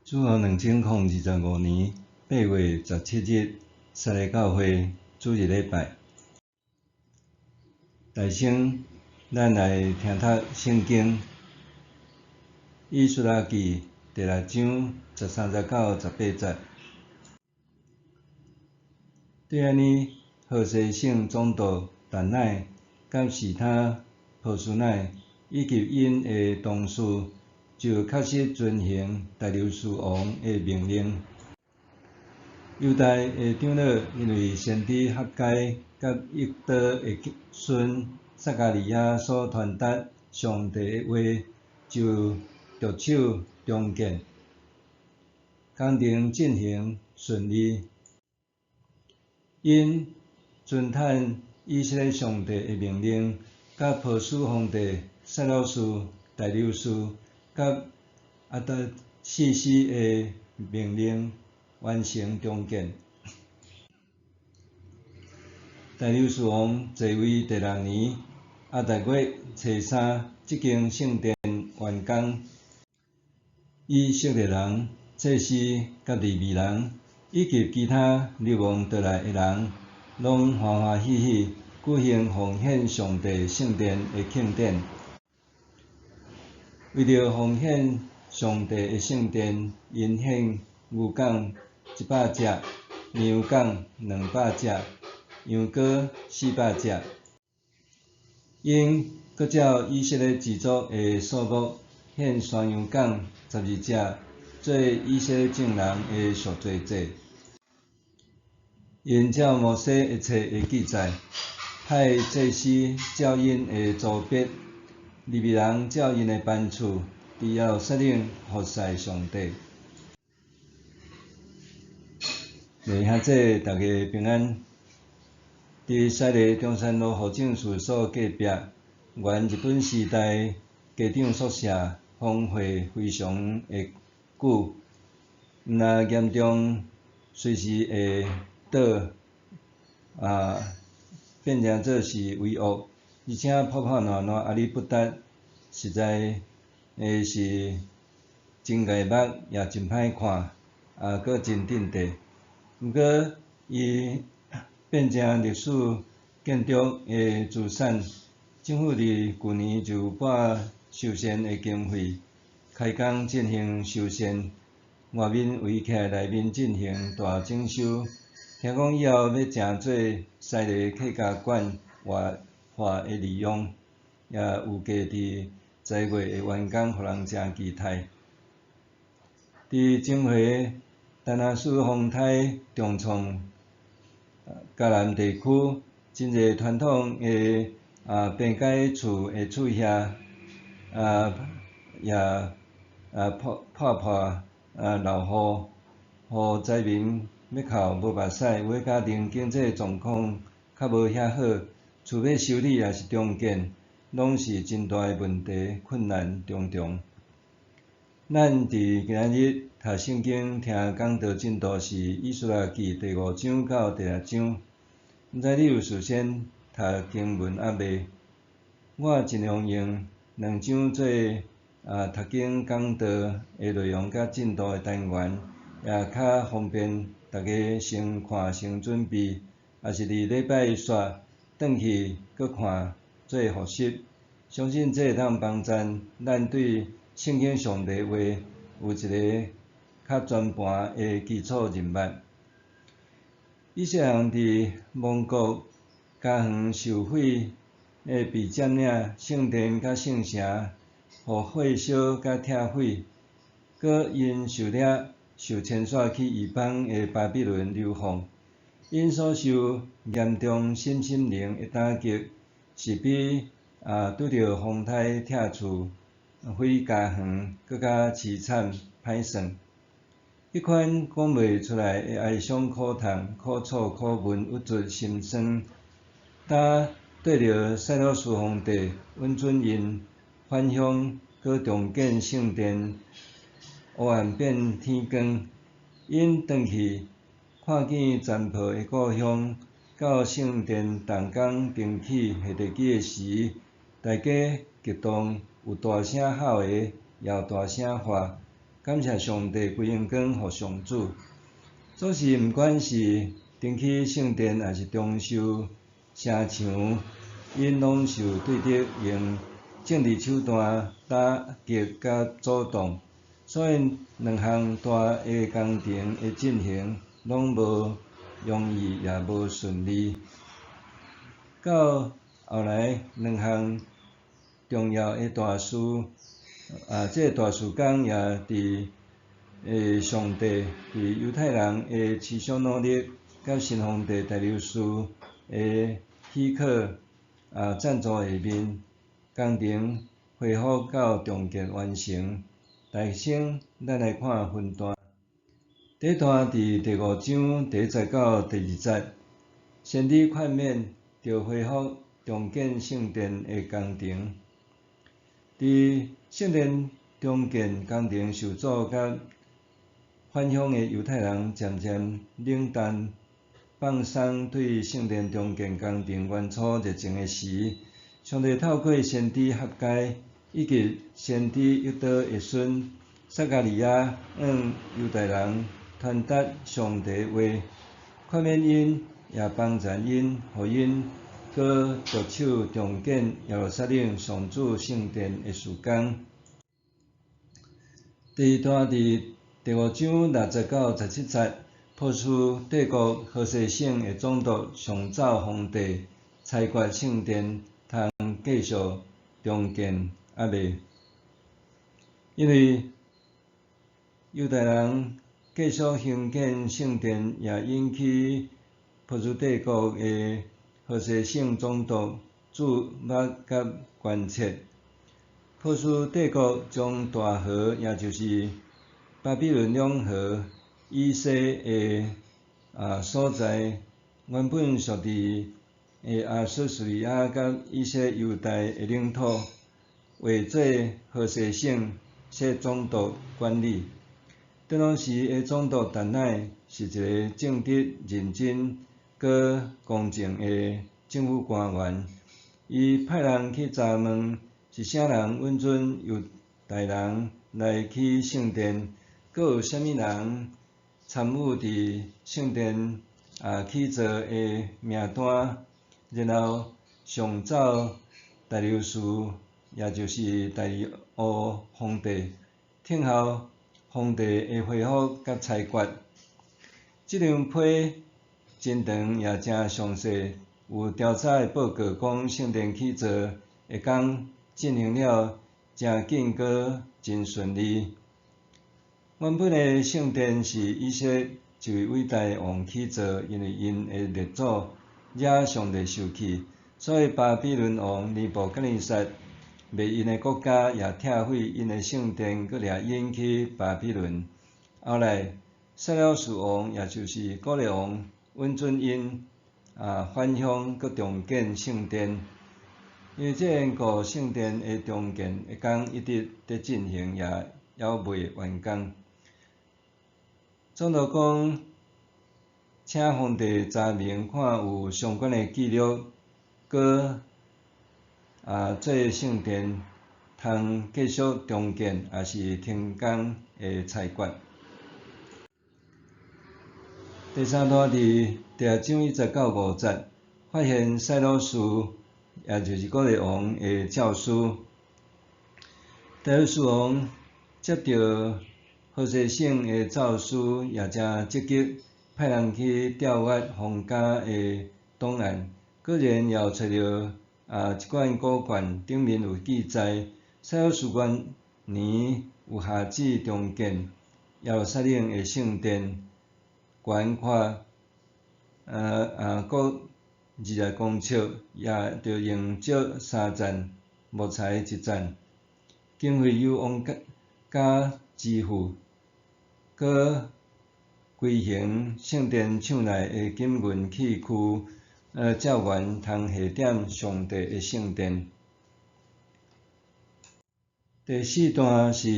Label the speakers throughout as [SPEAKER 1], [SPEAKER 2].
[SPEAKER 1] 主後2025年8月17日，西礼教會主日禮拜。大先，咱來聽讀聖經《以斯拉記》第六章13節到18節。對按呢，河西省總督達乃佮示他波斯乃以及𪜶的同事，就確實遵行大流士王的命令。猶大的長老因為先知哈該佮益多的孫撒迦利亞所傳達上帝的話，就著手重建，工程進行順利。𪜶遵趁以色列上帝的命令，佮波斯皇帝賽魯士、大流士佮亞達薛西的命令，完成重建。大流士王在位第六年，亞達月初三，這間聖殿完工。以色列人、祭司佮利未人，以及其他流亡倒來的人，攏歡歡喜喜舉行奉獻上帝聖殿的慶典。為著奉獻上帝的聖殿，𪜶獻牛犅100隻，綿羊犅200隻，羊羔400隻。𪜶閣照以色列支族的數目，獻山羊犅12隻，做以色列眾人的贖罪祭。𪜶照摩西的冊的記載，派祭司照𪜶的組別，利未人照𪜶的班次，佇耶路撒冷服侍上帝。弟兄姊，大家平安。佇西麗中山路戶政事務所隔壁，原日本時代家長宿舍荒廢非常的久，毋但嚴重隨時會倒，變成做是危屋，而且破破爛爛，壓力不達，實在是真礙目，也真歹看，啊，閣真鎮地。毋過，伊變成歷史建築的資產，政府佇舊年就撥修繕的經費，開工進行修繕，外面圍起來，內面進行大整修。聽講以後欲成做西麗客家館活化的利用，也預計佇十月會完工，予人誠期待。佇中和丹那斯風颱重創嘉南地區，真濟傳統的平改厝的厝瓦也破破破落雨，予災民欲哭無目屎。有的家庭經濟狀況較無遐好，厝欲修理抑是重建，攏是真大的問題，困難重重。咱佇今仔日讀聖經聽講道進度是《以斯拉記》第五章到第六章。毋知你有事先讀經文猶未？我盡量用兩章做讀經講道的內容佮進度的單元，也較方便大家先看先準備，抑是佇禮拜煞轉去閣看做複習。相信這會當幫助咱對聖經上帝話有一个較全盤的基礎認捌。以色列人佇亡國家園受毀，的被佔領，聖殿佮聖城，予火燒佮拆毀，閣𪜶受掠受遷徙去異邦的巴比倫流放，𪜶所受嚴重身心靈的打擊，是比拄著風颱拆厝、毀家園閣較淒慘歹算。彼款講袂出來的哀傷苦痛、苦楚、苦悶、鬱卒、心酸，焦綴著賽魯斯皇帝允准𪜶返鄉，閣重建聖殿，烏暗變天光，𪜶轉去看見殘破的故鄉，到聖殿動工重起下地基的時，大家激動，有大聲吼的，也有大聲喝，感謝上帝，歸榮光予上主。總是毋管是重起聖殿，抑是重修城牆，𪜶攏受對敵用政治手段打擊佮阻擋，所以兩項大的工程的進行，攏無容易，也無順利。到後來，兩項重要的大事，啊，這個大事工也佇上帝佇猶太人的持續努力，佮新皇帝大流士的許可啊贊助下面，工程恢復到重建完成。大先，咱來看分段。第一段佇第五章第一節到第二節，先知勸勉著恢復重建聖殿的工程。佇聖殿重建工程受阻，佮返鄉的猶太人漸漸冷淡放鬆對聖殿重建工程原初熱情的時，上帝透過先知哈該以及先知益多的孫撒迦利亞，向猶大人傳達上帝話，勸勉𪜶，也幫助𪜶，予𪜶閣著手重建耶路撒冷上主聖殿的事工。第二段佇第五章六節到17節，波斯帝國河西省的總督上奏皇帝，裁決聖殿通繼續重建猶未？因為猶大人繼續興建聖殿，也引起波斯帝國的河西省總督注目佮關切。波斯帝國將大河，也就是巴比倫兩河以西的所在，原本屬佇的亞述敘利亞佮以西猶大的領土，劃做河西省設總督管理。當時的總督達乃是一个正直、認真、閣公正的政府官員。伊派人去查問是啥人允准猶大人來起聖殿，閣有啥物人參與佇聖殿起造的名單，然後上奏大流士，也就是大利烏皇帝，聽候皇帝的回覆佮裁決。這張批真長也誠詳細，有調查的報告講，聖殿起造的工進行了誠緊閣真順利。原本的聖殿是以色列一位偉大的王起造，因為𪜶的列祖惹上帝受氣，所以巴比倫王尼布甲尼撒滅𪜶的國家，也拆毀𪜶的聖殿，閣掠𪜶去巴比倫。後來，賽魯士王，也就是古列王，允准𪜶返鄉閣重建聖殿。因為這緣故，聖殿的重建的工一直佇進行，也猶未完工。總督講，請皇帝查明看有相關的記錄，閣做聖殿通繼續重建，抑是停工的裁決。第三段佇第六章一節到五節，發現賽魯士，也就是古列王的詔書。大流士王接著河西省的詔書，也誠積極，派人去調閱皇家的檔案，果然也有揣著一卷古卷，頂面有記載，賽魯士元年有下旨重建耶路撒冷的聖殿，懸闊閣20公尺，也著用石三棧，木材一棧，經費由王家支付，閣規行聖殿廠內的金銀器具，照原通下點上帝的聖殿。第四段是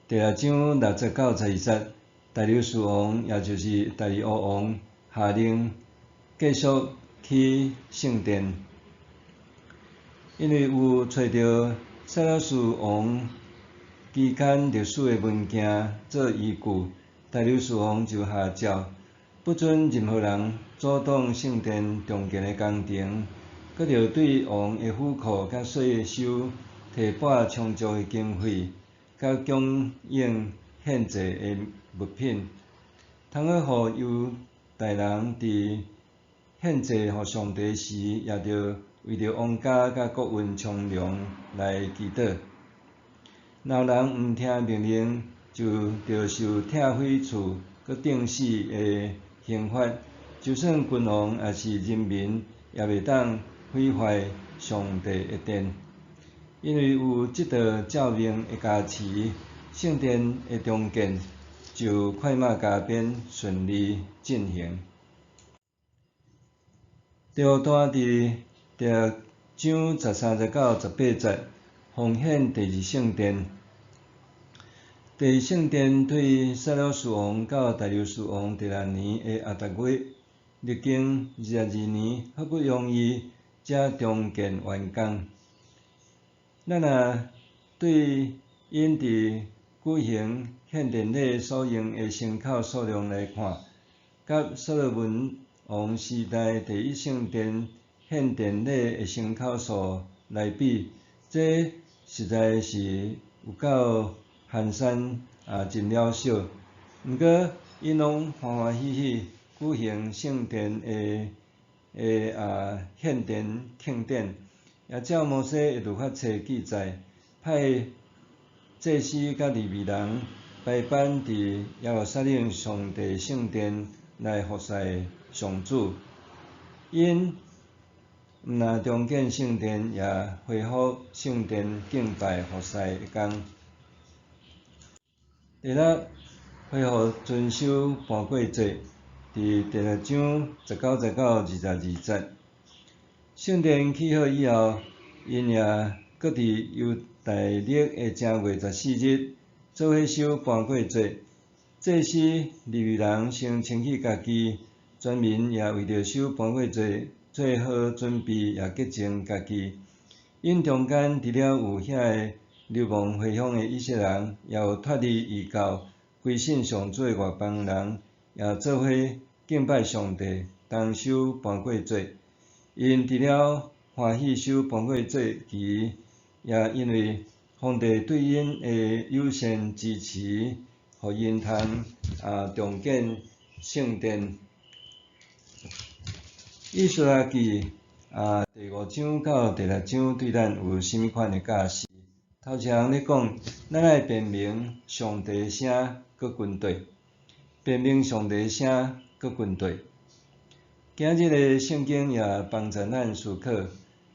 [SPEAKER 1] 第六章六節到12節，大流士王，也就是大利烏王下令繼續起聖殿，因為有揣著賽魯士王期間歷史的文件做依據，大流士王就下詔，不准任何人阻擋聖殿重建的工程，閣著對王的府庫佮稅收提撥充足的經費，佮供應獻祭的物品，通好予猶大人佇獻祭予上帝時，也著為著王家佮國運昌隆來祈禱。若有人毋聽命令，就著受拆毀厝閣釘死的刑罰。就算君王抑是人民，也袂當毀壞上帝的殿。因為有這道詔命的加持，聖殿的重建就快馬加鞭順利進行。第五段佇第六章13節到18節，奉獻第二聖殿。第二聖殿對塞魯士王到大流士王第六年的亞達月，歷經22年，好不容易才重建完工。咱若對𪜶佇舉行獻殿禮所用的牲口數量來看，佮所羅門王時代第一聖殿獻殿禮的牲口數來比，這實在是有夠寒酸啊，真了少。毋過，𪜶攏歡歡喜喜舉行聖殿的獻殿慶典，也照摩西的律法冊記載，派祭司佮利未人排班佇耶路撒冷上帝聖殿來服侍上主。𪜶毋但重建聖殿，也恢復聖殿敬拜服侍的工。第六，恢復遵守盤過節，佇第六章19節到22節。聖殿起好以後，𪜶也閣佇猶大曆的正月14日做伙守盤過節。祭司、利未人先清洗家己，全民也為著守盤過節做好準備，也潔淨家己。𪜶中間除了有遐个流亡回鄉的以色列人，也有脫離異教、歸信上主的外邦人，也做伙敬拜上帝，同守盤過節。𪜶除了歡喜守盤過節期，也因為皇帝對𪜶的友善支持，予𪜶通重建聖殿。以斯拉記第五章到第六章對咱有啥物款的教示？頭一項咧講，咱愛辨明上帝聲閣軍隊，辨明上帝聲閣軍隊。今日的聖經也幫助咱思考，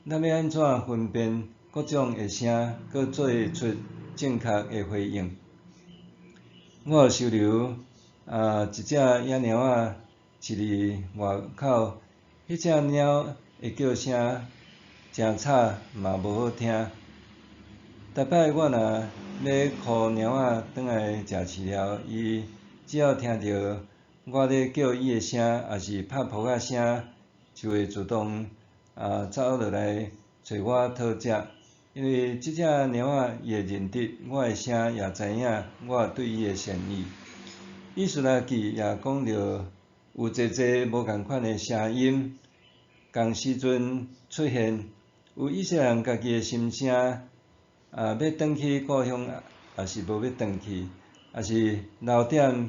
[SPEAKER 1] 咱欲按怎分辨各種的聲，閣做出正確的回應。我有收留一隻野貓仔，飼佇外口，彼隻貓的叫聲誠吵，嘛無好聽。逐擺我若欲箍貓仔轉來食飼料，伊只要聽著我咧叫伊的聲，抑是拍噗仔聲，就會自動走落來揣我討食。因為這隻貓仔伊會認得我的聲，也知影我對伊的善意。以斯拉記也講著有濟濟無仝款的聲音，仝時陣出現，有以色列人家己的心聲，欲轉去故鄉，抑是無欲轉去，抑是留踮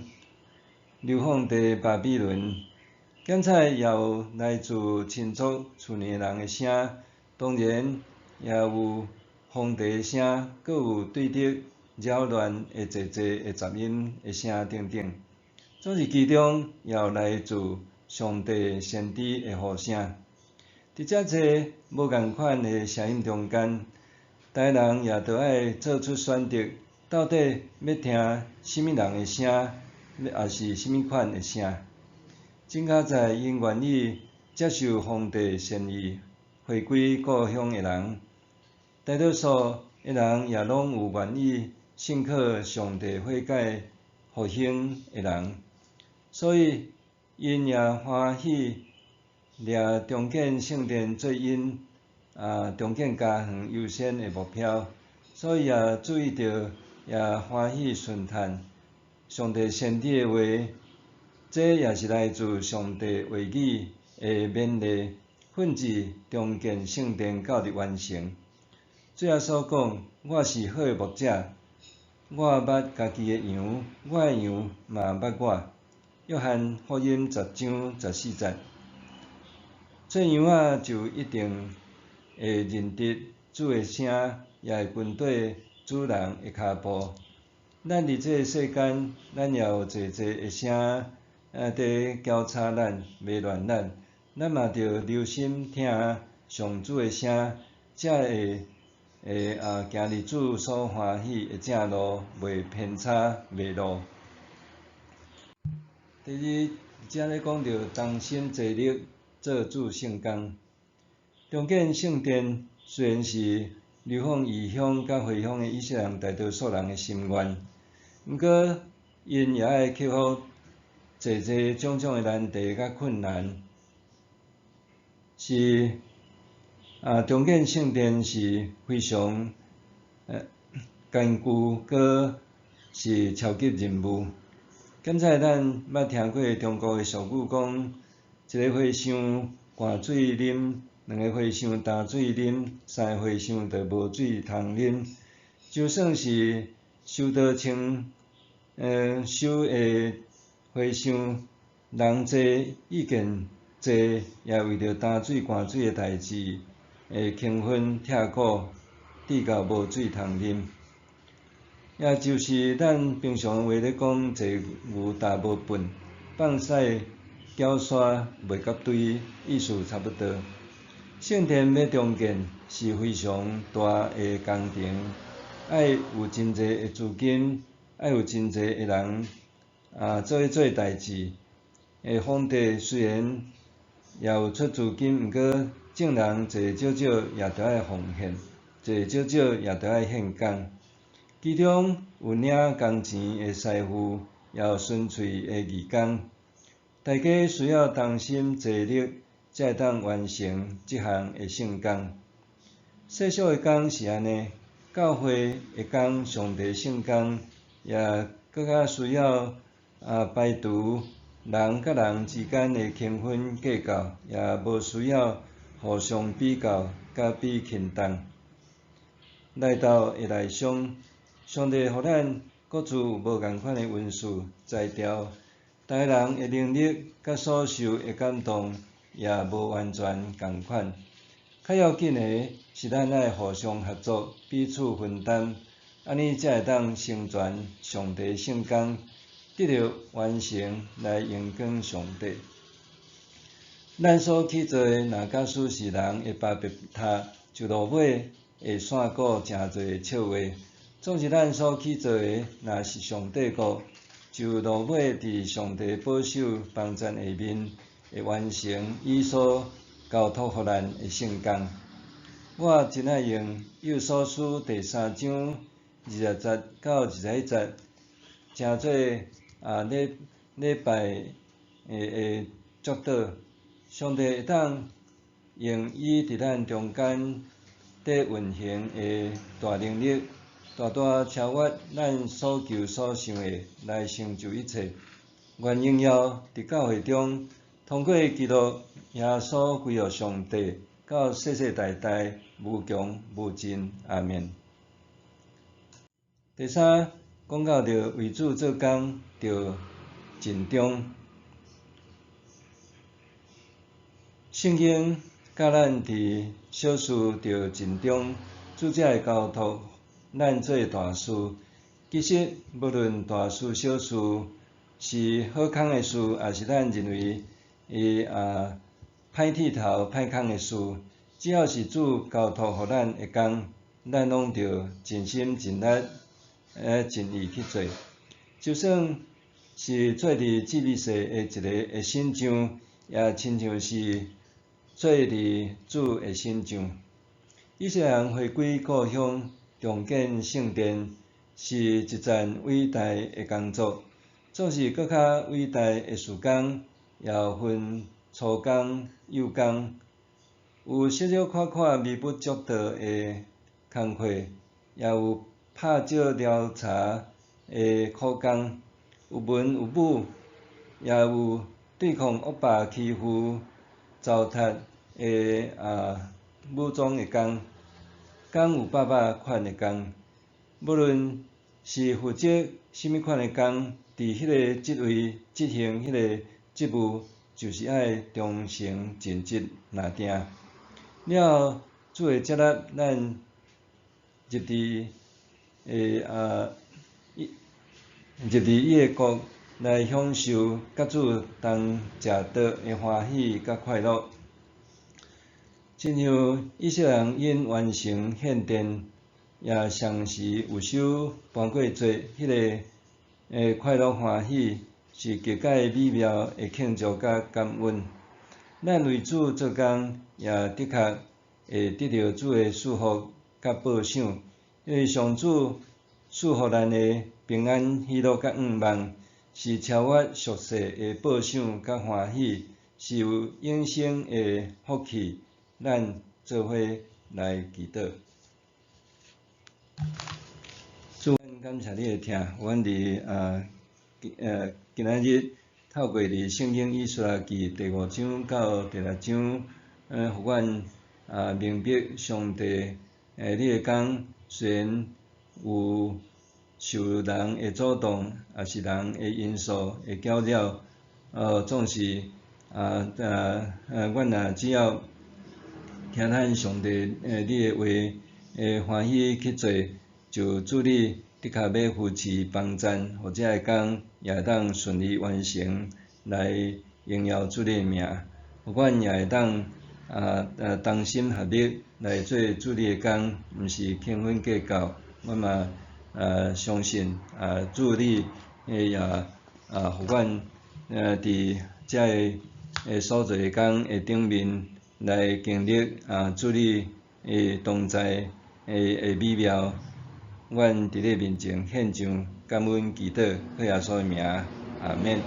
[SPEAKER 1] 流放地巴比倫。檢採也有來自親族厝內人的聲，當然也有風笛聲，閣有對敵擾亂的濟濟的雜音的聲等等。總是其中也有來自上帝先知的呼聲。佇遮濟無仝款的聲音中間，逐个人也著愛做出選擇，到底欲聽啥物人的聲，抑是啥物款的聲？真佳哉𪜶願意接受皇帝善意回歸故鄉的人，大多數的人也攏有願意信靠上帝悔改復興的人，所以𪜶也歡喜掠重建聖殿做𪜶重建家園優先的目標，所以也注意著也歡喜順嘆上帝先知的話，這也是來自上帝話語的勉勵，奮志重建聖殿到佇完成。主耶穌講：我是好的牧者，我捌家己的羊，我的羊嘛捌我。約翰福音10章14節。做羊仔就一定會認得主的聲，也會跟綴主人的跤步。咱佇這个世間，咱也有濟濟的聲佇攪吵咱、迷亂咱，咱嘛著留心聽上主的聲，才會行佇主所歡喜的正路，袂偏差、迷路。第二，遮咧講著同心齊力做主聖工。重建聖殿雖然是流放異鄉佮回鄉的以色列人大多數人的心願，毋過𪜶也愛克服濟濟種種的難題佮困難。是重建聖殿是非常艱巨，閣是超級任務。敢知咱捌聽過中國的俗語講，一個和尚灌水啉，兩个和尚擔水啉，三个和尚就無水通啉。就算是修道清修的和尚，人濟意見濟，也為著擔水灌水的代誌，會興奮拆鼓，至到無水通啉。也就是咱平常話咧講，濟牛踏無糞，放屎攪沙袂合堆，意思差不多。聖殿欲重建是非常大的工程，愛有真濟的資金，愛有真濟的人做去做代誌。皇帝雖然也有出資金，毋過眾人濟少少也著愛奉獻，濟少少也著愛獻工。其中有領工錢的師傅，也有純粹的義工。大家需要同心齊力，才會當完成這項的聖工。世俗的工是按呢，教會的工、上帝聖工也閣較需要排除人佮人之間的輕分計較，也無需要互相比較佮比輕重。來鬥會來相，上帝予咱各自有無仝款的恩賜才調，逐个人的能力佮所受的感動也無完全仝款。較要緊的是咱愛互相合作，彼此分擔，按呢才會當成全上帝聖工，得著完成來榮光上帝。咱所去做的，若假使是人的巴別塔，就落尾會散布誠濟笑話。總是咱所去做的，若是上帝國，就落尾佇上帝保守幫贊下面，會完成伊所交託予咱的聖工。我真愛用以弗所書第三章20節到21節，成做禮禮拜的祝禱。上帝會當用伊佇咱中間佇運行的大能力，大大超越咱所求所想的，來成就一切。願榮耀佇教會中，通過基督耶穌歸予上帝，到世世代代無窮無盡。阿們。第三，講到著為主做工，著盡忠。聖經教咱佇小事著盡忠，主才會交託咱做大事。其實，無論大事小事，是好康的事，抑是咱認為伊歹鐵頭、歹康的事，只要是主交託予咱的工，咱攏著盡心盡力、盡意去做。就算是做佇 GBC 的一个的新將，也親像是做佇主的新將。以色列人回歸故鄉，重建聖殿，是一件偉大的工作。總是閣較偉大的事工，也有分粗工、幼工，有小小塊塊微不足道的工課，也有拍石撩柴的苦工，有文有武，也有對抗惡霸欺負糟蹋的武裝的工，敢有百百款的工。無論是負責啥物款的工，佇彼個職位執行彼個職務，就是愛忠誠盡職若定。了後，主會接納咱入佇的啊，入佇伊的國來享受佮主同食桌的歡喜佮快樂。親像以色列人𪜶完成獻殿，也同時有守盤粿節，彼个快樂歡喜是極佳美妙的慶祝佮感恩。咱為主做工，也的確會得著主的祝福佮報賞，因為上主賜予咱的平安、喜樂佮向望，是超越俗世的報賞佮歡喜，是有永生的福氣。咱做伙來祈禱。主，感謝你的疼，阮佇今仔日透過佇聖經以斯拉記第五章到第六章，予阮明白上帝你的工雖然有受人的阻擋，抑是人的因素的攪擾，總是阮若只要聽咱上帝你的話，會歡喜去做，就主你的確欲扶持幫贊，予這个工也會當順利完成，來榮耀主你的名。予阮也會當同心合力來做主你的工，毋是斤斤計較。我嘛相信主你也予阮佇這个所做的工的頂面來經歷主你的同在的美妙。阮佇你面前獻上感恩祈禱，靠耶穌的名，阿們。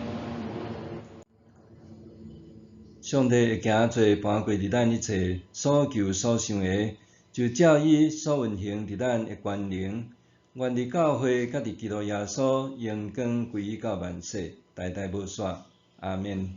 [SPEAKER 1] 上帝會行做盤過佇咱一切所求所想的，就照伊所運行佇咱的權能。願佇教會佮佇基督耶穌榮光歸於到萬世，代代無煞。阿們。